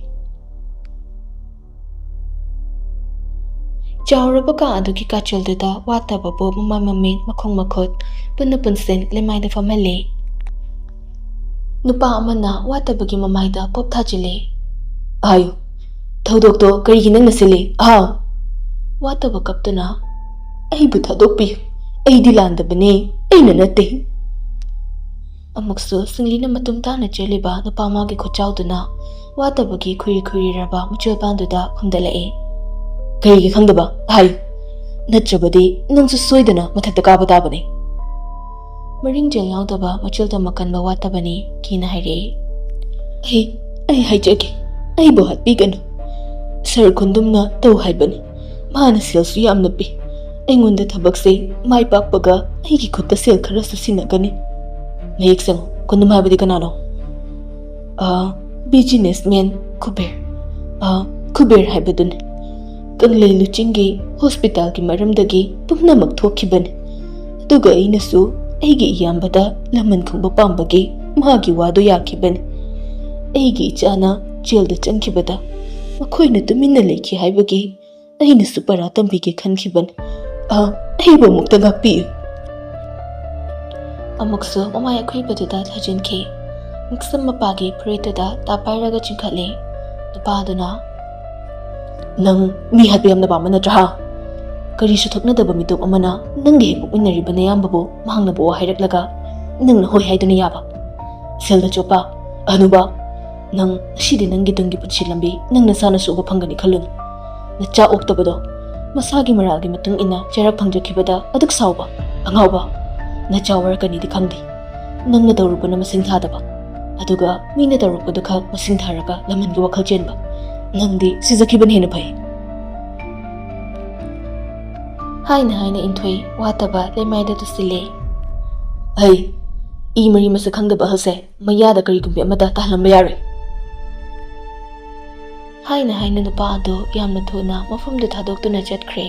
ꯆꯥꯎꯔꯕ ꯀꯥ ꯑꯗꯨꯒꯤ ꯀꯥꯆꯤꯜꯗꯨꯗ ꯋꯥꯠꯇꯕꯕꯨ ꯃꯃꯥꯏ ꯃꯃꯤꯠ, ꯃꯈꯣꯡ ꯃꯈꯨꯠ ꯄꯨꯟꯅ ꯄꯨꯟꯁꯤꯟ ꯂꯦꯃꯥꯏꯗ ꯐꯝꯍꯜꯂꯤ꯫ ꯅꯨꯄꯥ ꯑꯃꯅ ꯋꯥꯠꯇꯕꯒꯤ ꯃꯃꯥꯏꯗ ꯄꯣꯞ ꯊꯥꯖꯤꯜꯂꯤ꯫ "ꯍꯥꯏꯌꯨ, ꯊꯧꯗꯣꯛꯇꯣ ꯀꯔꯤꯒꯤ ꯅꯪꯅ ꯁꯤꯜꯂꯤ? ꯍꯥꯎ!" ꯋꯥꯠꯇꯕ ꯀꯞꯇꯨꯅ, "ꯑꯩꯕꯨ ꯊꯥꯗꯣꯛꯄꯤꯌꯨ꯫ ꯑꯩꯗꯤ ꯂꯥꯟꯗꯕꯅꯦ, ꯑꯩꯅ ꯅꯠꯇꯦ꯫" ꯑꯃꯨꯛꯁꯨ ꯁꯤꯡꯂꯤꯅ ꯃꯇꯨꯝ ꯇꯥꯅ ꯆꯦꯜꯂꯤꯕ ꯅꯨꯄꯥ ꯑꯃꯒꯤ ꯈꯨꯠꯆꯥꯎꯗꯨꯅ ꯋꯥꯠꯇꯕꯒꯤ ꯈꯨꯏꯔꯤ ꯈꯨꯏꯔꯤꯔꯕ ꯃꯤꯆꯣꯜꯄꯥꯟꯗꯨꯗ ꯍꯨꯝꯗꯠꯂꯛꯏ꯫ "ꯀꯔꯤꯒꯤ ꯈꯪꯗꯕ? ꯍꯥꯏꯌꯨ, ꯅꯠꯇ꯭ꯔꯕꯗꯤ ꯅꯪꯁꯨ ꯁꯣꯏꯗꯅ ꯃꯊꯛꯇ ꯀꯥꯕ ꯇꯥꯕꯅꯤ꯫" ꯃꯔꯤꯡꯖꯦꯜ ꯌꯥꯎꯗꯕ ꯃꯆꯤꯜ ꯇꯝꯕ ꯀꯟꯕ ꯋꯥꯠꯇꯕꯅꯤ, ꯀꯤꯅ ꯍꯥꯏꯔꯛꯏ꯫ "ꯑꯩ, ꯑꯩ ꯍꯥꯏꯖꯒꯦ, ꯑꯩꯕꯨ ꯍꯥꯠꯄꯤꯒꯅꯨ꯫ ꯁꯥꯔ ꯈꯨꯟꯗꯨꯝꯅ ꯇꯧ ꯍꯥꯏꯕꯅꯤ꯫ ꯃꯥꯅ ꯁꯦꯜꯁꯨ ꯌꯥꯝꯅ ꯄꯤ꯫ ꯑꯩꯉꯣꯟꯗ ꯊꯕꯛꯁꯦ ꯃꯥꯏ ꯄꯥꯛꯄꯒ ꯑꯩꯒꯤ ꯈꯨꯠꯇ ꯁꯦꯜ ꯈꯔꯁꯨ ꯁꯤꯟꯅꯒꯅꯤ꯫" "ꯃꯌꯦꯛ ꯁꯦꯡꯉꯨ, ꯈꯨꯟꯗꯨꯝ ꯍꯥꯏꯕꯗꯤ ꯀꯅꯥꯅꯣ?" "ꯑ, ꯕꯤꯖꯤꯅꯦꯁꯃꯦꯟ ꯀꯨꯕꯦꯔ꯫ ꯑ, ꯀꯨꯕꯦꯔ ꯍꯥꯏꯕꯗꯨꯅꯤ꯫ ꯀꯪꯂꯩ ꯂꯨꯆꯤꯡꯒꯤ ꯍꯣꯁꯄꯤꯇꯥꯜꯒꯤ ꯃꯔꯝꯗꯒꯤ ꯄꯨꯝꯅꯃꯛ ꯊꯣꯛꯈꯤꯕꯅꯤ꯫ ꯑꯗꯨꯒ ꯑꯩꯅꯁꯨ ꯑꯩꯒꯤ ꯏꯌꯥꯝꯕꯗ ꯂꯃꯟ ꯈꯨꯝꯕ ꯄꯥꯝꯕꯒꯤ ꯃꯥꯒꯤ ꯋꯥꯗꯨ ꯌꯥꯈꯤꯕꯅꯤ꯫ ꯑꯩꯒꯤ ꯏꯆꯥꯅ ꯖꯦꯜꯗ ꯆꯪꯈꯤꯕꯗ ꯃꯈꯣꯏꯅ ꯇꯨꯃꯤꯟꯅ ꯂꯩꯈꯤ ꯍꯥꯏꯕꯒꯤ ꯑꯩꯅꯁꯨ ꯄꯔꯥ ꯇꯝꯕꯤꯒꯦ ꯈꯟꯈꯤꯕꯅꯤ꯫ ꯑ, ꯑꯩꯕꯨ ꯑꯃꯨꯛꯇ ꯉꯥꯛꯄꯤꯌꯨ꯫ ꯑꯃꯨꯛꯁꯨ ꯃꯃꯥꯏ ꯑꯈꯣꯏꯕꯗꯨꯗ ꯊꯥꯖꯤꯟꯈꯤ꯫ ꯃꯤꯛꯁꯝ ꯃꯄꯥꯒꯤ ꯐꯨꯔꯤꯠꯇꯨꯗ ꯇꯥ ꯄꯥꯏꯔꯒ ꯆꯤꯡꯈꯠꯂꯤ꯫ ꯅꯨꯄꯥꯗꯨꯅ, "ꯅꯪ ꯃꯤ ꯍꯥꯠꯄ ꯌꯥꯝꯅ ꯄꯥꯝꯕ ꯅꯠꯇ꯭ꯔꯥ? ꯍꯥ? ꯀꯔꯤꯁꯨ ꯊꯣꯛꯅꯗꯕ ꯃꯤꯇꯣꯞ ꯑꯃꯅ ꯅꯪꯒ ꯍꯦꯛ ꯄꯣꯛꯃꯤꯟꯅꯔꯤꯕ ꯅꯌꯥꯝꯕꯕꯨ ꯃꯍꯥꯛꯅꯕꯨ ꯋꯥ ꯍꯥꯏꯔꯛꯂꯒ ꯅꯪꯅ ꯍꯣꯏ ꯍꯥꯏꯗꯨꯅ ꯌꯥꯕ? ꯁꯦꯜꯗ ꯆꯣꯞꯄ, ꯑꯍꯅꯨꯕ, ꯅꯪ ꯉꯁꯤꯗꯤ ꯅꯪꯒꯤ ꯇꯨꯡꯒꯤ ꯄꯨꯟꯁꯤ ꯂꯝꯕꯤ ꯅꯪ ꯅꯁꯥꯅꯁꯨ ꯎꯕ ꯐꯪꯒꯅꯤ ꯈꯜꯂꯨꯅꯨ꯫ ꯅꯆꯥ ꯑꯣꯛꯇꯕꯗꯣ, ꯃꯁꯥꯒꯤ ꯃꯔꯥꯜꯒꯤ ꯃꯇꯨꯡ ꯏꯟꯅ ꯆꯩꯔꯥꯛ ꯐꯪꯖꯈꯤꯕꯗ ꯑꯗꯨꯛ ꯁꯥꯎꯕ ꯑꯉꯥꯎꯕ꯫ ꯅꯆꯥ ꯋꯥꯔꯛꯀꯅꯤꯗꯤ ꯈꯪꯗꯦ꯫ ꯅꯪꯅ ꯇꯧꯔꯨꯕꯅ ꯃꯁꯤꯡ ꯊꯥꯗꯕ, ꯑꯗꯨꯒ ꯃꯤꯅ ꯇꯧꯔꯛꯄꯗꯨ ꯈꯛ ꯃꯁꯤꯡ ꯊꯥꯔꯒ ꯂꯃꯟꯒꯤ ꯋꯥꯈꯜ ꯆꯦꯟꯕ꯫ ꯅꯪꯗꯤ ꯁꯤꯖꯈꯤꯕꯅ ꯍꯦꯟꯅ ꯐꯩ꯫" ꯍꯥꯏꯅ ꯍꯥꯏꯅ ꯏꯟꯊꯣꯏ ꯋꯥꯠꯇꯕ ꯂꯩꯃꯥꯏꯗ ꯇꯨꯁꯤꯜꯂꯦ꯫ "ꯑꯩ ꯏ ꯃꯔꯤ ꯃꯁꯛ ꯈꯪꯗꯕ ꯑꯍꯜꯁꯦ ꯃꯌꯥꯗ ꯀꯔꯤꯒꯨꯝꯕꯤ ꯑꯃꯗ ꯇꯥꯍꯜꯂꯝꯕ ꯌꯥꯔꯣꯏ꯫" ꯍꯥꯏꯅ ꯍꯥꯏꯅ ꯅꯨꯄꯥ ꯑꯗꯨ ꯌꯥꯝꯅ ꯊꯨꯅ ꯃꯐꯝꯗꯨ ꯊꯥꯗꯣꯛꯇꯨꯅ ꯆꯠꯈ꯭ꯔꯦ꯫